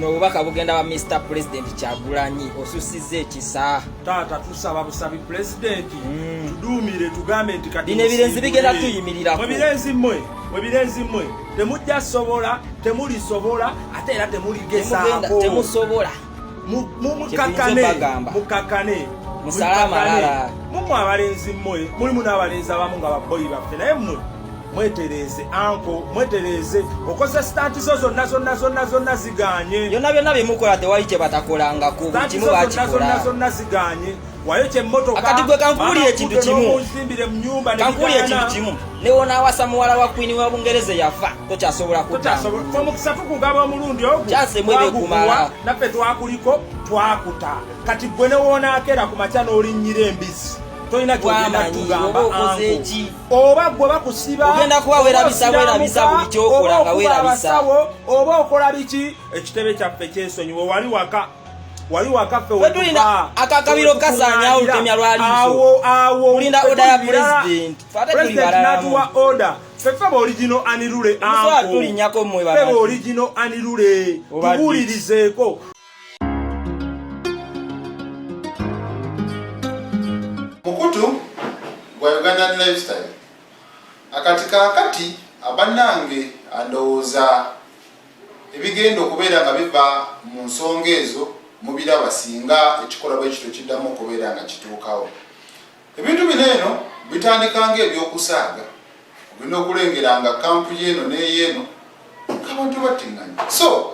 Buno obubaka bugenda wa Mr President Kyagulanyi, osusiza ekisa. Taata, tusaba busabi pulezidenti tuduumire, tugambe nti kati Bino ebirenzi musiibule. bigenda tuyimirirako. Mwe birenzi mmwe, mwe birenzi mmwe, temujja sobola, temulisobola, ate era Temugenda, temuligezaako. temusobola. Mukakkane. Bagamba. Mukakkane. Musale amalala. Mumwe abalenzi mmwe, mulimu n'abalenzi abamu nga baboyi baffe, naye mmwe mwetereeze, anko mwetereeze. Okoze stunt zo zonna zonna zonna zonna, ziganye. Byonna byonna byemukola tewali kye batakolangako, buli Stunt kimu zo zonna zonna bakikola. zonna ziganye. Wayo kyemmotoka. Akati gwe kankubuulire ekintu kimu. Ozimbire mu nyumba ne Kankubuulire bigaana. ekintu kimu, newonaawasa muwala wa queen wa Bungereza yafa, tokyasobola Tokyasobola. kuddamu. Omukisa tukugaba omulundi ogwo. Chance emwe Twagukuwa, bekumala. naffe twakuliko, twakuta. Kati gwe newoonaakera ku makya n'olinnyira embizi, tolina kyogenda Wamanyi, tugamba. oba okoze Anko. ki? Oba gwe bakusiba, Ogenda kuba oba weerabisa, weerabisa osiramuka, buli ky'okola oba nga okuba weerabisa. abasawo, oba okola biki, ekitebe kyaffe kyesonyiwe. Wali waka, wali waka, ffe Ffe tulina wetuva. akakabiro kasaanyawo olutemya lwa liiso. Awo awo Tulinda ffe order ya tuli birala. president. Ffe ate tuli President balalamu. n'atuwa order. Ffe ffe ba original anirule. Temusobola Anko. tulinnyako mmwe Ffe ba bantu. original anirule. Oba Tubuulirizeeko. Mukutu gwa Ugandan Lifestyle. Akati kaakati abannange, ndowooza ebigenda okubeera nga biva mu nsonga ezo mubiraba. Singa ekikolwa bwe kityo kiddamu okubeera nga kituukawo, ebintu bino eno bitandika nga ebyokusaaga, ogenda okulengera nga camp yeeno neyeeno abantu battiŋŋanya. So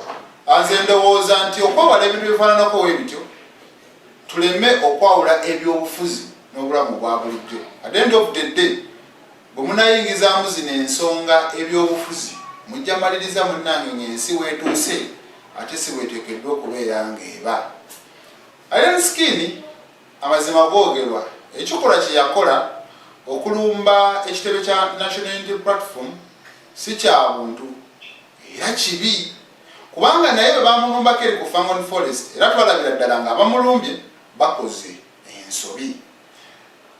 nze ndowooza nti okwewala ebintu bifaananako we bityo, tuleme okwawula ebyobufuzi n'obulamu obwa bulijjo. At the end of the day, bwe munayingizaamu zino ensonga ebyobufuzi, mujja maliriza munnange ng'ensi weetuuse ate si bweteekeddwa okubeera ng'eba. Alien Skin, amazima googerwa, ekikolwa kye yakola okulumba ekitebe kya National Unity Platform si kya buntu era kibi, kubanga naye bwe bamulumbako eri ku Fangon Forest, era twalabira ddala nga abamulumbye bakoze ensobi.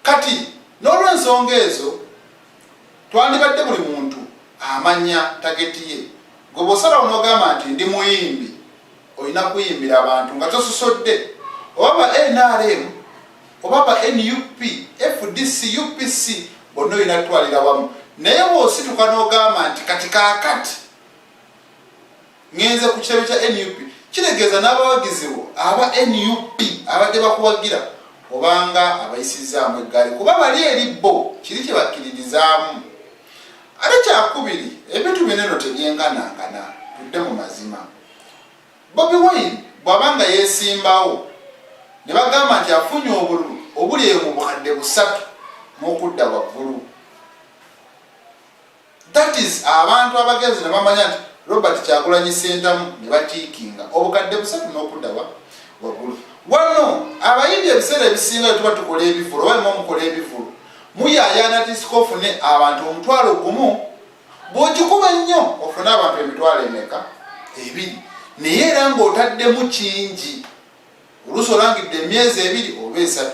Kati n'olw'ensonga ezo, twandibadde buli muntu amanya target ye. Gwe bw'osalawo n'ogamba nti ndi muyimbi, olina kuyimbira abantu nga tososodde oba ba NRM oba ba NUP, FDC, UPC, bonna olina kutwalira wamu. Naye bw'osituka n'ogamba nti kati kaakati ŋŋenze ku kitebe kya NUP, kitegeeza n'abawagizi bo aba NUP abadde bakuwagira obanga abayisizzaamu eggaali, kuba bali eri bo kiri kye bakkiririzaamu. Ate kyakubiri, ebintu bino eno tebyenkanankana. Tudde mu mazima, Bobi Wine bw'aba nga yeesimbawo ne bagamba nti afunye obululu obuli eyo mu 3,000 n'okudda waggulu, that is abantu abagenzi ne bamanya nti Robert Kyagulanyi Sentamu, ne batiikinga 3,000 n'okudda waggulu. Wano abayimbi ebiseera ebisinga bwe tuba tukola ebivulu oba bimu mukola ebivulu, muyaayaana tisika ofune abantu 10,000. Bw'ogikuba ennyo ofune abantu emitwalo emeka? 2. Naye era ng'otaddemu kingi, oluusi olangidde emyezi 2 oba 3.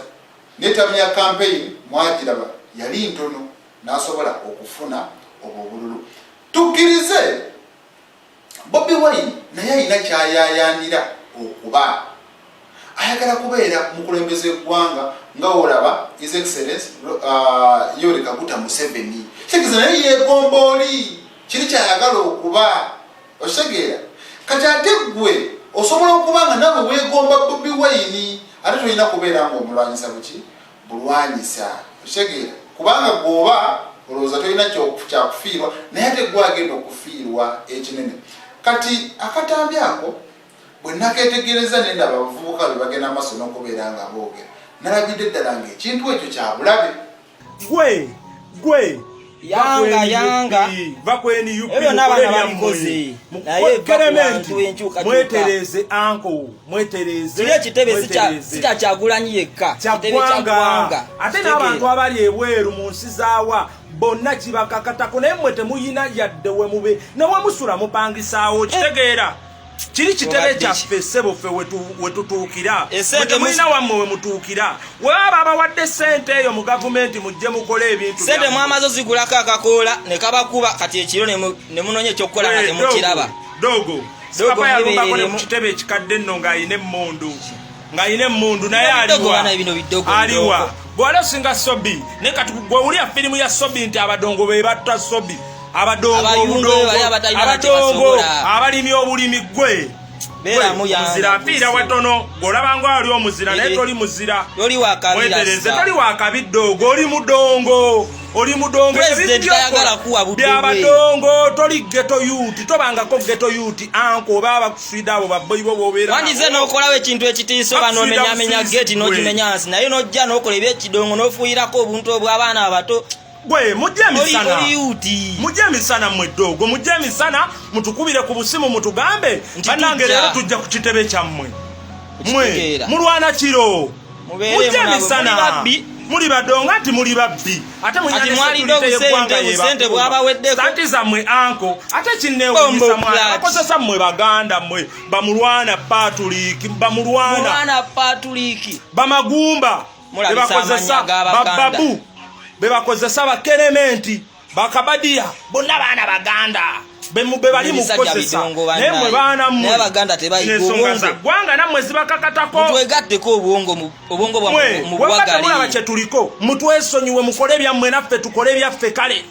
Ne term ya campaign mwagiraba yali ntono, n'asobola okufuna obwo obululu. Tukkirize Bobi Wine naye alina kyayayanira okuba ayagala kubeera mukulembeze eggwanga, nga olaba His Excellence Yoweri Kaguta Museveni. Kitegeeza naye yeegomba oli kiri kyayagala okuba, okitegeera? Kati ate gwe osobola okuba nga nawe weegomba Bobi Wine, ate tolina kubeera nga omulwanyisa buki bulwanyisa, okitegeera? Kubanga gwoba olowooza tolina kyakufiirwa, naye ate gwe agenda okufiirwa ekinene. Kati akatambi ako bwe naketegereza nendaba abavubuka be bagenda maaso n'okubeera nga boogera, nalabidde ddala ng'ekintu ekyo kya bulabe. Gwe gwe Yanga, yanga. Va ku NUP. Ebyo byonna abaana mukole babikoze. byammwe. Naye va ku Kelementi, bantu enkyukakyuka. Mwetereze anko, mwetereze. Kiri ekitebe Mwetereze. si kya Kyagulanyi yekka, kitebe kya Kyaggwanga. ggwanga. Ate Kitegeera. n'abantu abali ebweru mu nsi zaawa bonna kibakakatako, naye mmwe temuyina yadde we mube newemusula mupangisaawo, kitegeera? Kiri kitebe Obadde ki? kyaffe, ssebo, ffe wetutuukira. Esente Temulina wammwe we mutuukira. Webaba babawadde sente eyo mu gavumenti, mujje mukole ebintu Sente byammwe. mwamaze ozigulako akakoola ne kabakuba. Kati ekiro ne munoonya ekyokukola nga Eh, temukiraba. Dogo, dogo. Sipapa yalumbako ne ku kitebe ekikadde nno ng'alina emmundu, ng'alina emmundu, naye aliwa? Aliwa? Gwali osinga Sobi, naye kati gwe wulira firimu ya Sobi nti abadongo be batta Sobi, abadongo obudongo, abadongo abalimi obulimi. Gwe muzira afiira watono, gweolabanga ali omuzira, naye toli muzira. Mwetereze, toli wakabidde ogwo, oli mudongo, oli mudongo byabadongo. Toli ghetto youth, tobangako ghetto youth, anko oba abakuswida abo baboyi bo bobeera. Wandize n'okolawo ekintu ekitiisa, oba n'omenyamenya gate n'ogimenya nsi, naye n'ojja n'okola ebyekidongo n'ofuuyirako obuntu obw'abaana abato. Gwe mujje emisana, mujje emisana, mmwe ddoogo, mujje emisana, mutukubire ku busimu, mutugambe, "Bannange, leero tujja ku kitebe kyammwe." Mwe mulwana kiro, mujje emisana. Muli badonga nti muli babbi, ate munyanti zammwe anko. Ate kinneewunyisa, mwana bakozesa mmwe baganda, mmwe bamulwana Patrick, bamulwana bamagumba bebakozesa, bababu bebakozesa, bakerementi, bakabadiya, bonna baana baganda bebali mukukozesa. Naye mwe baana mmwe, ensonga za ggwanga nammwe zibakakatako. Twegatteko obwongo, obwongo bwamulaba kyetuliko. Mutwesonyiwe, mukole ebyammwe, naffe tukole ebyaffe. Kale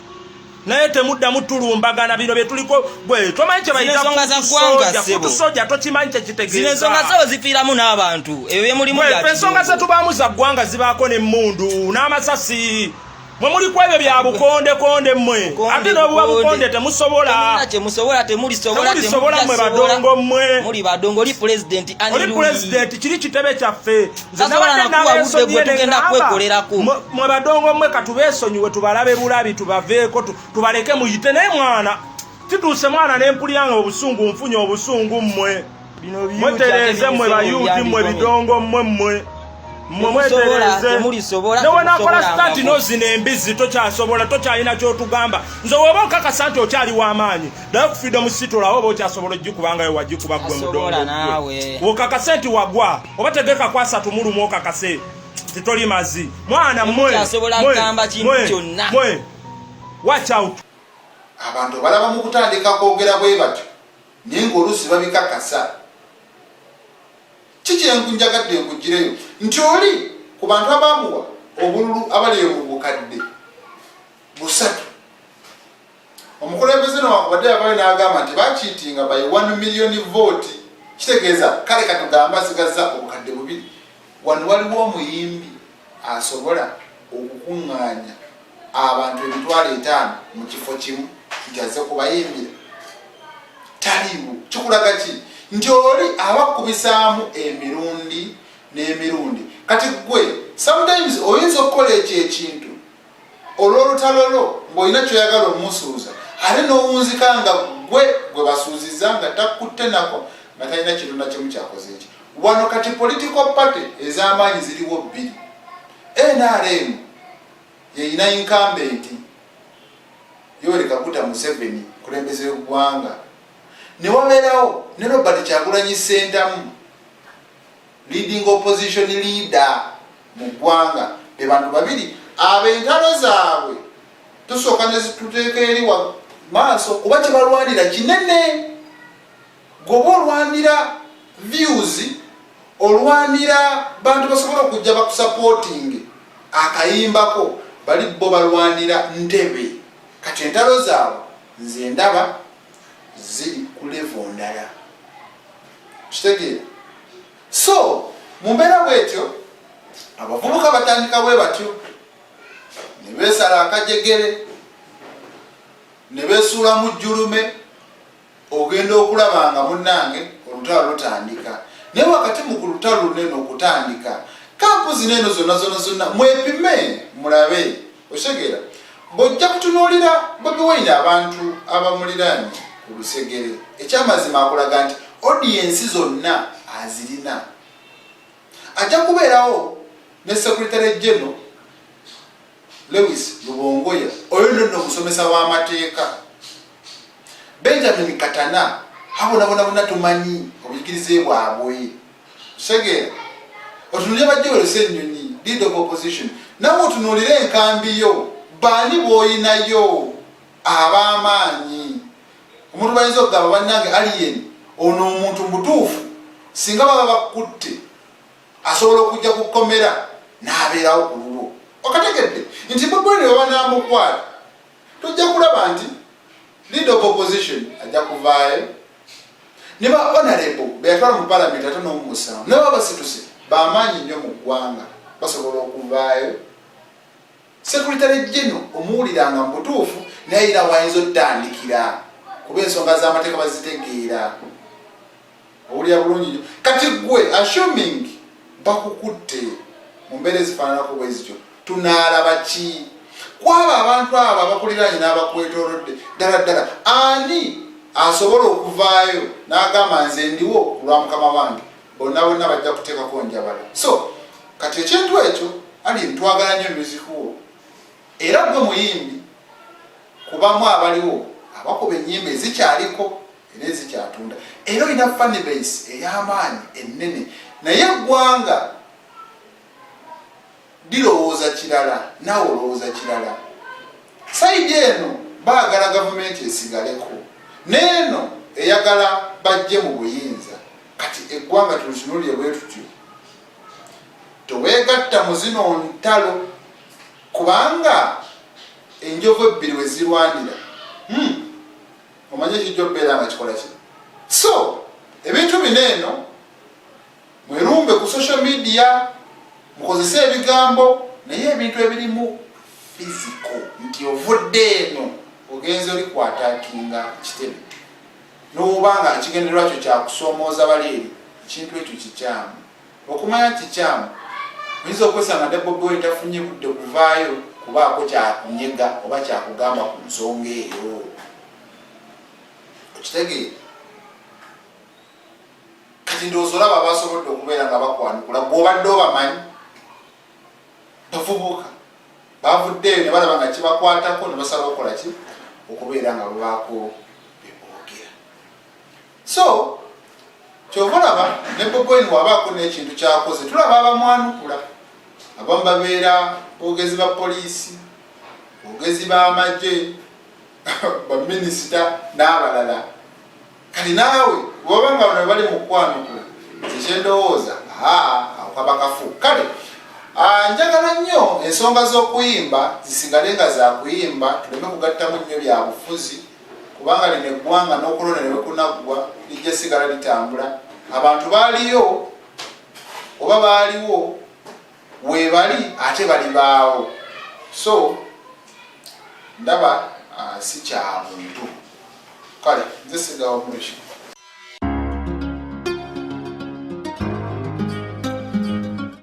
naye temuddamu tulumbagana. Bino byetuliko, gwe tomanyi kyebayitakutusoja, tokimanyi kyekitegeeza. Ensonga zabo zifiiramu n'abantu, ebyo byemulimu. Ensonga zetubaamu za ggwanga, zibaako n'emmundu n'amasasi. Mwe muli ku ebyo bya bukondekonde mmwe, ate n'obuba bukonde temusobola. Kyemusobola temulisobola. Temulisobola mmwe badongo mmwe. Muli badongo. Oli pulezidenti. Oli pulezidenti, kiri kitebe kyaffe. Tasobola nakuwa budde gwe tugenda kwekolerako. Mwe badongo mmwe, katubeesonyiwe, tubalabe bulabi, tubaveeko, tubaleke muyite. Naye mwana kituuse, mwana nempulira nga obusungu, nfunye obusungu. Mmwe mwetereeze, mmwe bayuuti, mmwe bidongo mmwe, mmwe mmwe mwetereeze. Newenakola stunt nozina embizi, tokyasobola, tokyalina kyotugamba. Nze woba okakasa nti okyali w'amaanyi, ddayo ku Freedom City olabe oba okyasobola ogikubanga wagikuba. Gwe mudongo, okakase nti wagwa, oba tegeka kwasatu mulumu, okakase nti toli mazi. Mwana mmwe mwe, watch out. Abantu balaba mu kutandika kwogera bwe batyo, naye ng'oluusi babikakasa. Kikyenkunjagadde nkugireyo nti oli ku bantu abamuwa obululu abali mu 300,000, omukulembeze newankubadde yavayo n'agamba nti bakiitinga by 1 million vote, kitegeeza kale katugambe asigaza 2,000. Wano waliwo omuyimbi asobola okukuŋŋaanya abantu 50,000 mu kifo kimu nti azze kubayimbira? Taliiwo. Kikulaga ki? Nti oli abakubisaamu emirundi n'emirundi. Kati gwe sometimes oyinza okukola ekyo ekintu olw'olutalo lwo ng'olina kyoyagala omusuuza, ate n'owunzika nga gwe gwe basuuziza nga takkutte nako, nga talina kintu nakimu kyakoze eki. Wano kati political party ez'amaanyi ziriwo bbiri. NRM yeyina incumbent Yoweri Kaguta Museveni, kulembeze w'eggwanga, ne wabeerawo ne Robert Kyagulanyi Ssentamu, leading opposition leader mu ggwanga. Be bantu babiri abo entalo zaabwe tusooka ne zituteeka eri wa maaso, kuba kyebalwanira kinene. Gweoba olwanira views, olwanira bantu basobola okujja bakusupporting akayimbako, bali bo balwanira ntebe. Kati entalo zaabwe nze ndaba ziri ku level ndala, kitegeera? So mu mbeera bwetyo, abavubuka batandika bwe batyo ne beesala akajegere ne beesuula mu jjulume. Ogenda okulaba nga munnange olutalo lutandika. Naye wakati mu ku lutalo lunene okutandika, camp zino eno zonna zonna zonna mwepime mulabe. Okitegeera? Bw'ojja kutunuulira Bobi Wine, abantu abamuliraanye ku lusegere, ekyamazima akulaga nti audience zonna azirina. Ajja kubeerawo ne Secretary General Lewis Lubongoya, oyo nno nno omusomesa w'amateeka, Benjamin Katana, abo bona bona tumanyi obuyigirize bwabwe. Kitegeera? Otunuulire ba Joel Ssenyonyi, leader of opposition, nawe otunuulire enkambi yo, baani b'oyinayo ab'amaanyi. Omuntu bayinza okugamba, "Bannange, alien Ono omuntu mubutuufu singa baba bakutte asobola okujja ku kkomera n'abeerawo ku lulwo. Okategedde nti Bobi Wine bwe banaamukwata tojja kulaba nti leader of opposition ajja kuvaayo ne ba honorable beyatwala mu palamenti ate n'omusanvu naye baba basituse bamaanyi nnyo mu ggwanga basobola okuvaayo. Secretary General omuwulira nga mubutuufu naye alina wayinza otandikira kuba ensonga z'amateeka bazitegeera. Owulira bulungi nnyo. Kati gwe assuming bakukutte mu mbeera ezifaananako bwe zityo, tunaalaba ki kwabo abantu abo abakuliraanye n'abakwetoolodde? Ddala ddala ani asobola okuvaayo n'agamba nze ndiwo ku lwa mukama wange? Bonna bonna bajja kuteekako njabala. So kati ekintu ekyo Alien, twagala nnyo music wo, era gwe muyimbi kubamu abaliwo abakuba ennyimba ezikyaliko era ezikyatunda, era olina fan base ey'amaanyi ennene, naye eggwanga lirowooza kirala, naawe olowooza kirala. Side eno baagala gavumenti esigaleko, n'eno eyagala bajje mu buyinza. Kati eggwanga tulitunulire bwe tutyo, toweegatta mu zino ntalo, kubanga enjovu ebbiri we zirwanira, omanye ekijja okubeera nga kikola ki. So ebintu bino eno mwerumbe ku social media, mukozese ebigambo, naye ebintu ebirimu physical nti ovudde eno ogenze oli kwatakinga kitebe n'oba nga ekigendererwa kyo kyakusoomooza bali eri, ekintu ekyo kikyamu. Okumanya kikyamu, oyinza okwesanga ne Bobi Wine tafunye budde kuvaayo kubaako kyakunyega oba kyakugamba ku nsonga eyo. Okitegeera? Kati ndowooza olaba abasobodde okubeera nga bakwanukula gw'obadde obamanyi, bavubuka bavuddeeyo ne balaba nga kibakwatako ne basalawo okukola ki, okubeera nga babaako bye boogera. So kyova olaba ne Bobi Wine bw'abaako n'ekintu ky'akoze, tulaba abamwanukula abamu babeera boogezi ba poliisi, boogezi b'amagye, baminisita n'abalala. Kati naawe bwebaba nga bano bali mu kwanukula, nze kyendowooza awo kaba kafu. Kale njagala nnyo ensonga z'okuyimba zisigale nga za kuyimba, tuleme kugattamu nnyo bya bufuzi, kubanga lino eggwanga n'okulonda ne bwekunaggwa lijja sigala litambula. Abantu baaliyo oba baaliwo, weebali ate balibaawo. So ndaba si kya muntu. Kale nze sigawo mulishi.